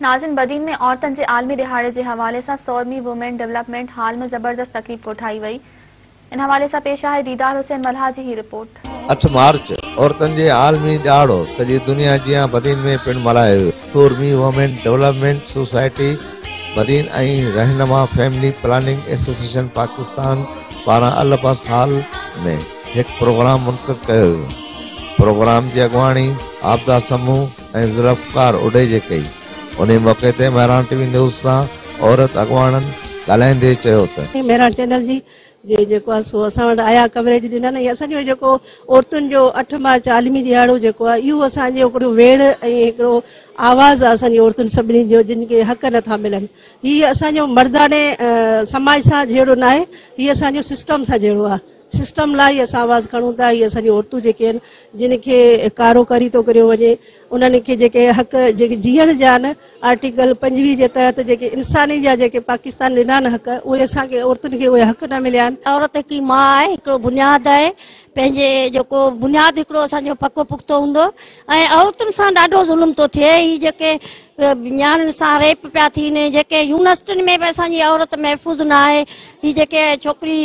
ناظرين بدين ۾ عورتن جي عالمي ڏهاڙي جي حوالي سان سورمي وومين ڊولپمينٽ هال ۾ زبردست تقريب ڪوٺائي وئي. ان حوالي سان پيش آهي ديدار حسين ملاح جي هي رپورٽ. 8 مارچ عورتن جي عالمي ڏهاڙو سڄي دنيا جيان بدين ۾ پڻ ملهايو ويو. سورمي وومين ڊولپمينٽ سوسائٽي بدين ۽ رهنما فيملي پلاننگ ايسوسيئيشن پاڪستان پاران العباس هال ۾ هڪ پروگرام منعقد ڪيو ويو. پروگرام جي اڳواڻي عابده سمون ۽ ذوالفقار اڍيجي ڪئي. انهي موقعي تي مهراڻ ٽي وي نيوز سان عورت اڳواڻن ڳالهائيندي چيو ته. مهراڻ چينل جي جيڪو آهي سو اسان وٽ آيا ڪوريج ڏنل ۽ اسان جو جيڪو عورتن جو 8 مارچ عالمي ڏهاڙو جيڪو آهي اهو اسان جو هڪڙو ويڙهه ۽ هڪڙو آواز آهي اسان جي عورتن سڀني جو جن کي حق نٿا ملن. هي اسان جو مرداڻي سماج سان جهيڙو ناهي، هي اسان جو سسٽم سان جهيڙو آهي. سسٽم لاء ئي اسان آواز کڻون ٿا. هي اسان جون عورتون جيڪي آهن جن کي ڪارو ڪاري ٿو ڪريو وڃي، انهن کي جيڪي حق جيڪي جيئڻ جا آهن آرٽيڪل 25 جي تحت جيڪي انساني جا جيڪي پاڪستان ڏنا آهن حق، اهي اسان کي عورتن کي اهي حق نه مليا آهن. عورت هڪڙي ماء آهي، هڪڙو بنياد آهي، پنهنجي جيڪو بنياد هڪڙو اسان جو پڪو پختو هوندو ۽ عورتن سان ڏاڍو ظلم ٿو ٿئي. هي جيڪي نياڻين سان ريپ پيا ٿين، جيڪي يونيورسٽين ۾ به اسان جي عورت محفوظ نه آهي. هي جيڪي ڇوڪري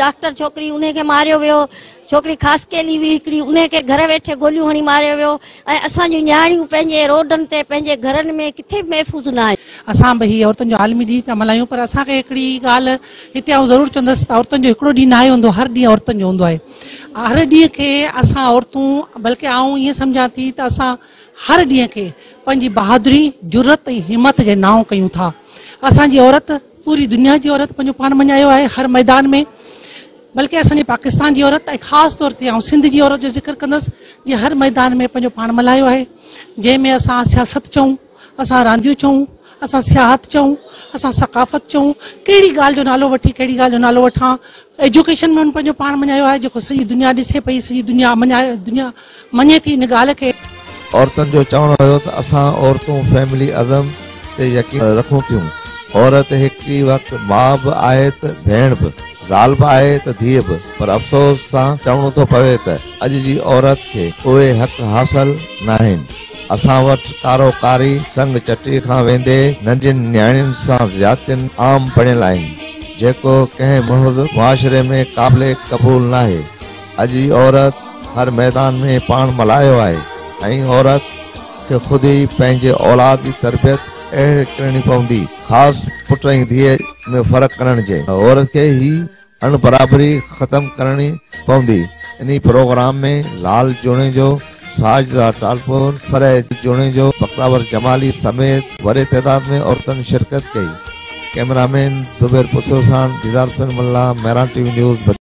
ڊاڪٽر ڇوڪري انهي کي ماريو ويو، ڇوڪري خاصخيلي هئي هڪڙي انهي کي گهر ويٺي گوليون هڻي ماريو ويو ۽ اسان جون نياڻيون پنهنجي روڊن تي پنهنجي گهرن ۾ ڪٿي به محفوظ نه آهن. اسان به هي عورتن جو عالمي ڏينهن پيا ملهايون پر اسان کي هڪڙي ڳالهه هتي آئون ضرور چوندس ته عورتن جو هڪڙو ڏينهن ناهي هوندو، هر ڏينهن عورتن جو هوندو آهي. هر ڏينهن کي اسان عورتون بلڪه آئون ائين سمجهان ٿي ته اسان هر ڏينهن کي پنهنجي بهادري، جرئت ۽ همت جي نانء ڪيون ٿا. اسان جي عورت پوري دنيا جي عورت پنهنجو پاڻ مڃايو آهي هر ميدان ۾ بلڪه اسان جي پاڪستان جي عورت ۽ خاص طور تي آئون سنڌ جي عورت جو ذڪر ڪندس جنهن هر ميدان ۾ پنهنجو پاڻ ملهايو آهي جنهن ۾ اسان سياست چئون، اسان رانديون چئون، اسان سياحت چئون، اسان ثقافت چئون، ڪهڙي ڳالهه جو نالو وٺي ڪهڙي ڳالهه جو نالو وٺان، ايجوڪيشن ۾ هن پنهنجو پاڻ مڃايو آهي جيڪو سڄي دنيا ڏسي پئي، سڄي دنيا مڃائي دنيا مڃي ٿي ان ڳالهه کي. عورتن جو چوڻ هيو ته اسان عورتون فيملي ازم تي يقين رکون ٿيون، عورت هڪ ئي وقت ماء به آهي ته ڀيڻ به، زال به آهي ته ڌيء به، پر افسوس سان چوڻو ٿو پوي ته اڄ جي عورت کي اهي حق حاصل ناهن. اسان وٽ ڪارو ڪاري، سڱ چٽي کان ويندي ننڍين نياڻين سان زيادتين عام بڻيل آهن، جيڪو ڪنهن مهذب معاشري ۾ قابل قبول ناهي. اڄ جي عورت هر ميدان ۾ پاڻ ملهايو آهي ۽ عورت کي خود ئي پنهنجي اولاد جي تربيت اهڙي ڪرڻي پوندي، خاص پٽ ۽ ڌيء ۾ فرق ڪرڻ جي عورت کي هي اڻ برابري ختم ڪرڻي پوندي. انهي پروگرام ۾ لال جوڻيجو، ساجده ٽالپور، فرح جوڻيجو، بختاور جمالي سميت وڏي تعداد ۾ عورتن شرڪت ڪئي. ڪئميرا مين زبير پسيو ساڻ Didar Hussain Mallah, Mehran T V news, Badin.